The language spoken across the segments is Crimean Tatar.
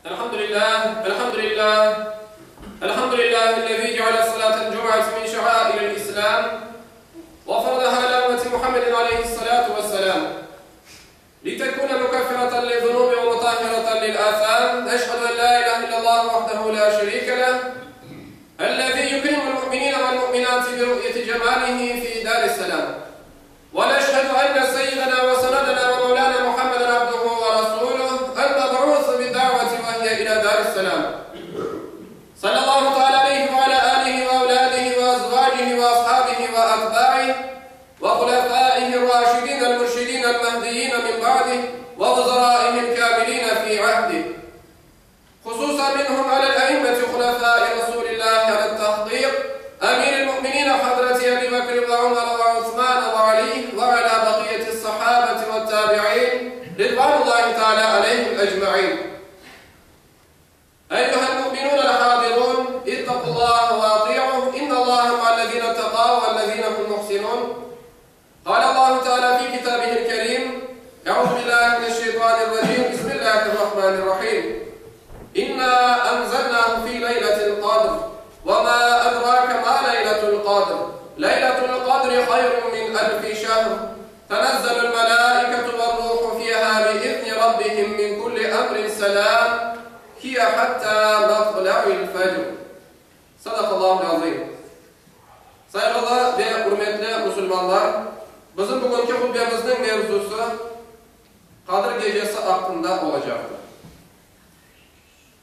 الحمد لله الحمد لله الحمد لله الذي جعل صلاة الجمعة من شعائر الإسلام وفرضها على أمة محمد عليه الصلاة والسلام لتكون مكفرة للذنوب ومطهرة للآثام أشهد أن لا إله إلا الله وحده لا شريك له الذي يكرم المؤمنين والمؤمنات برؤية جماله في دار السلام ونشهد أن سيدنا وسندنا ومولانا محمدا عبده ورسوله المبعوث بالدعوة وهي إلى دار السلام صلى الله تعالى عليه وعلى آله وأولاده وأزواجه وأصحابه وأتباعه وخلفائه الراشدين المرشدين المهديين من بعده ووزرائه الكاملين في عهده خصوصا منهم على الأئمة خلفاء رسول الله على التحقيق أمير المؤمنين حضرة أبي بكر وعمر وعثمان وعلي وعلى بقية الصحابة والتابعين رضوان الله تعالى عليهم أجمعين أيها المؤمنون الحاضرون اتقوا الله وأطيعوه إن الله مع الذين اتقوا والذين هم محسنون قال الله تعالى في كتابه الكريم أعوذ بالله من الشيطان الرجيم بسم الله الرحمن الرحيم إنا أنزلناه في ليلة القدر وما أدراك ما ليلة القدر ليلة القدر خير من ألف شهر تنزل الملائكة والروح فيها بإذن ربهم من كل أمر سلام هي حتى مطلع الفجر صدق الله العظيم Sayğılı ve ürmetli musulmanlar, bizim bugünki hutbemizniñ mevzusı Qadir gecesi aqqında olacaqtır.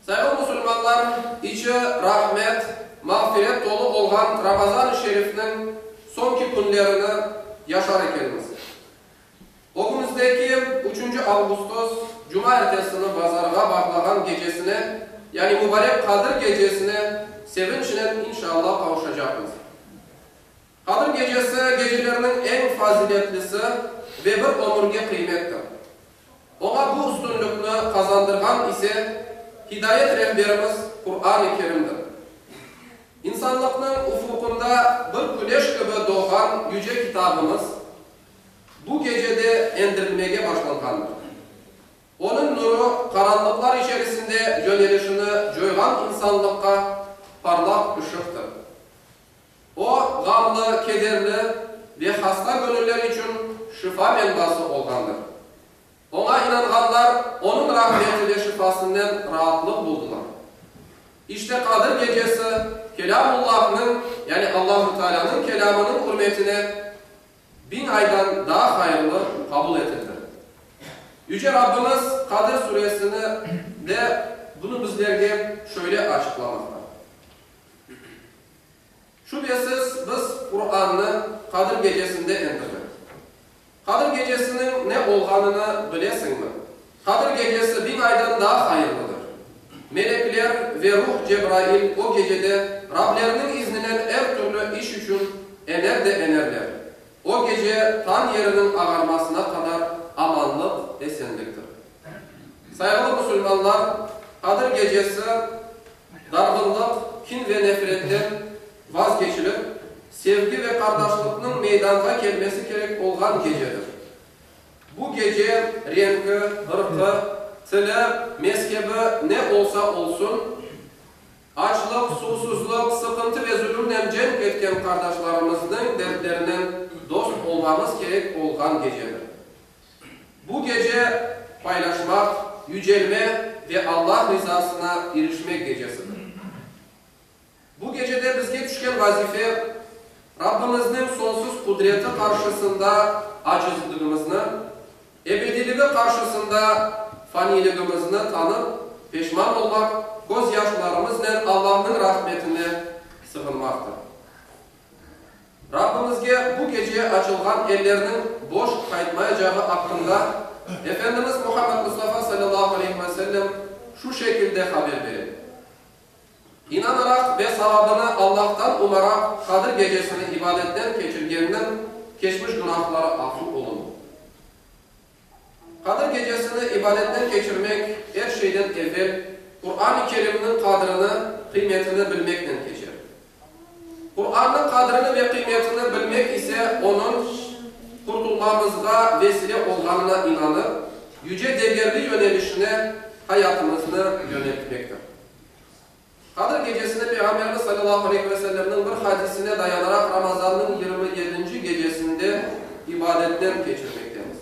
Sayğılı musulmanlar, içi rahmet, mağfiret tolu olğan Ramazan-ı Şerifniñ soñki künlerini yaşar ekenmiz. Ögümizdeki üçünci avgustos, cumaertesini bazarğa bağlağan gecesine, yani mubarek Qadir gecesine sevinçnen inşallah qavuşacaqmız. Qadir gecesi, gecelerniñ eñ faziletlisi ve bir ömürge qıymettir. Oña bu üstünlikni qazandırğan ise hidayet rehberimiz Quran-ı Kerimdir. İnsanlıqnıñ ufuqında bir küneş kibi doğğan yüce kitabımız bu gecede endirilmege başlanğandır. Onıñ nuru qaranlıqlar içerisinde yönelişini coyğan insanlıqqa parlaq ışıqtır. O, ğamlı, kederli ve hasta göñüller içün şifa menbası olğandır. Oña inanğanlar Onıñ rahmeti ve şifasınen raatlıq buldılar. İşte Qadir gecesi Kelâmullahnıñ, yani Allahu Tealânıñ kelâmınıñ ürmetine biñ aydan daa hayırlı qabul etildi. Yüce Rabbimiz Qadir suresini de bunı bizlerge şöyle açıqlamaqta. Şübesiz, biz Qurannı Qadir gecesinde endirdik. Qadir gecesiniñ ne olğanını bilesiñmi? Qadir gecesi biñ aydan daa hayırlıdır. Melekler ve ruh Cebrail o gecede Rableriniñ izninen er türlü iş içün ener de enerler. O gece tañ yeriniñ ağarmasına qadar amanlıq, esenliktir. Sayğılı musulmanlar, Qadir gecesi darğınlıq, kin ve nefretten vazgeçilip, sevgi ve qardaşlıqnıñ meydanğa kelmesi kerek olğan gecedir. Bu gece renki, ırqı, tili, mezhebi ne olsa olsun, açlıq, suvsuzlıq, sıqıntı ve zulümnen cenk etken qardaşlarımıznıñ dertlerinen dost olmamız kerek olğan gecedir. Bu gece paylaşmaq, yücelme ve Allah rizasına irişmek gecesidir. Bu gecede bizge tüşken vazife, Rabbimizniñ soñsuz qudreti qarşısında acizligimizni, ebediyligi qarşısında faniyligimizni tanıp, peşman olmaq, közyaşlarımıznen Allahnıñ rahmetine sığınmaqtır. Rabbimizge bu gece açılğan ellerniñ boş qaytmayacağı aqqında Efendimiz Muhammed Mustafa salâllahu aleyhi ve sellem şu şekilde haber bere, İnanaraq ve savabını Allahtan umaraq Qadir gecesini ibadetten keçirgenniñ keçmiş günahları afu olunur. Qadir gecesini ibadetten keçirmek er şeyden evel Quran-ı Kerimniñ qadrini, qıymetini bilmeknen keçer. Qurannıñ qadrini ve qıymetini bilmek ise onıñ qurtulmamızğa vesile olğanına inanıp, yüce degerli yönelişine. hayatımıznı yöneltmektir. Qadir gecesini Peyğamberimiz salâllahu aleyhi ve sellemniñ bir hadisine dayanaraq Ramazannıñ 27-nci gecesinde ibadetnen keçirmektemiz.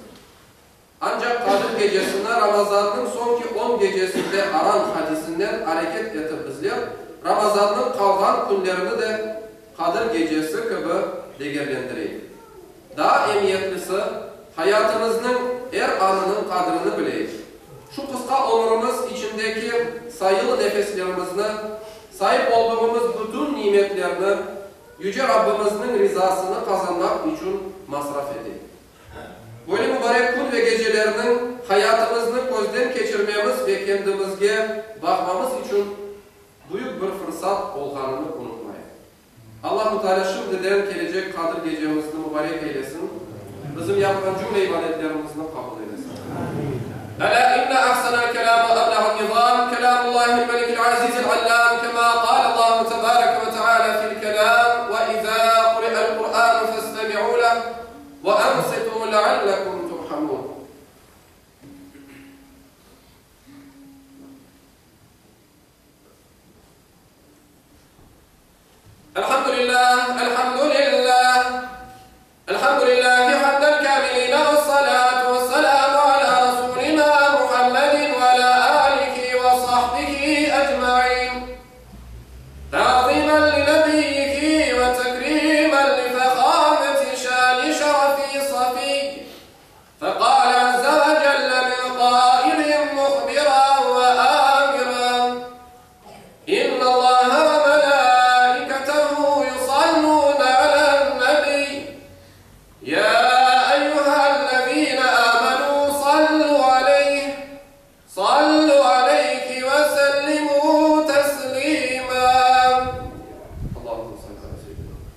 Ancaq Qadir gecesini Ramazannıñ soñki on gecesinde aran hadisinden areket etip bizler Ramazannıñ qalğan künlerini de Qadir gecesi kibi degerlendireyik. Daa emiyetlisi, hayatımıznıñ er anınıñ qadrini bileyik. Şu qısqa ömrümiz içindeki sayılı nefeslerimizni, saip olduğımız bütün nimetlerni Yüce Rabbimizniñ rizasını qazanmaq içün masraf eteyik. Böyle mubarek kün ve gecelerniñ hayatımıznı közden keçirmemiz ve kendimizge baqmamız içün büyük bir fırsat olğanını unutmayıq. Allahu Teala şimdiden kelecek Qadir gecemizni mubarek eylesin, bizim yapqan cümle ibadetlerimizni qabul eylesin. Elâ inne ahsenel kelâm ve eblağen nizâm, kelâmullâhil melikil azîzil allâm, kemâ qâlellâhu tebâreke ve teâlâ fil kelâm, ve izâ quri'el Qur'ânu festemi'û leh ve ansitû leallekum turhamûn. Elhamdülillah, elhamdülillah, elhamdülillahi hamden kamiline ve salatu ve selamu ala Resulina Muhammedin ve ala alihi ve sahbihi ecmain. Ta'zimen li nebiyyihi ve tekrimen li fehameti şani şerefi safiy. Fekale azze ve celle min qailin muhbiran ve amiran. İnnallaha ve melâiketehu yusallûne alen-nebiy. Ya eyyühellezîne âmenû sallû aleyh, sallû aleyhi ve sellimû teslîmâ. Allahümme salli alâ seyyidinâ Muhammed.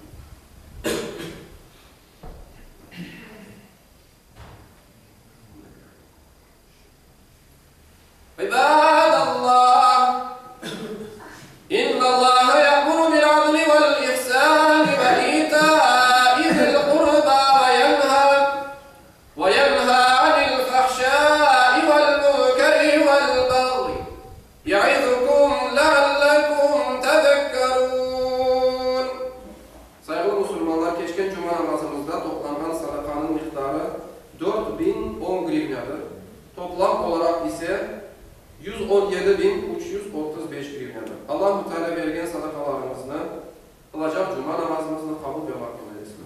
İbadallah, İnnallaha ya'muru bil-adli vel-ihsani ve ita'i zil-qurba ve yenha ve yenha anil-fahşai vel-munkeri vel-bagyi ya'izukum leallekum tezekkerun. Sayğılı musulmanlar, keçken cuma namazımızda toplanğan sadaqanıñ miqdarı 4010 grivnâdır, toplam olaraq ise 117335 grivnâdır. Allahu Teala bergen sadaqalarımıznı, qılacaq cuma namazımıznı qabul ve maqbul eylesin.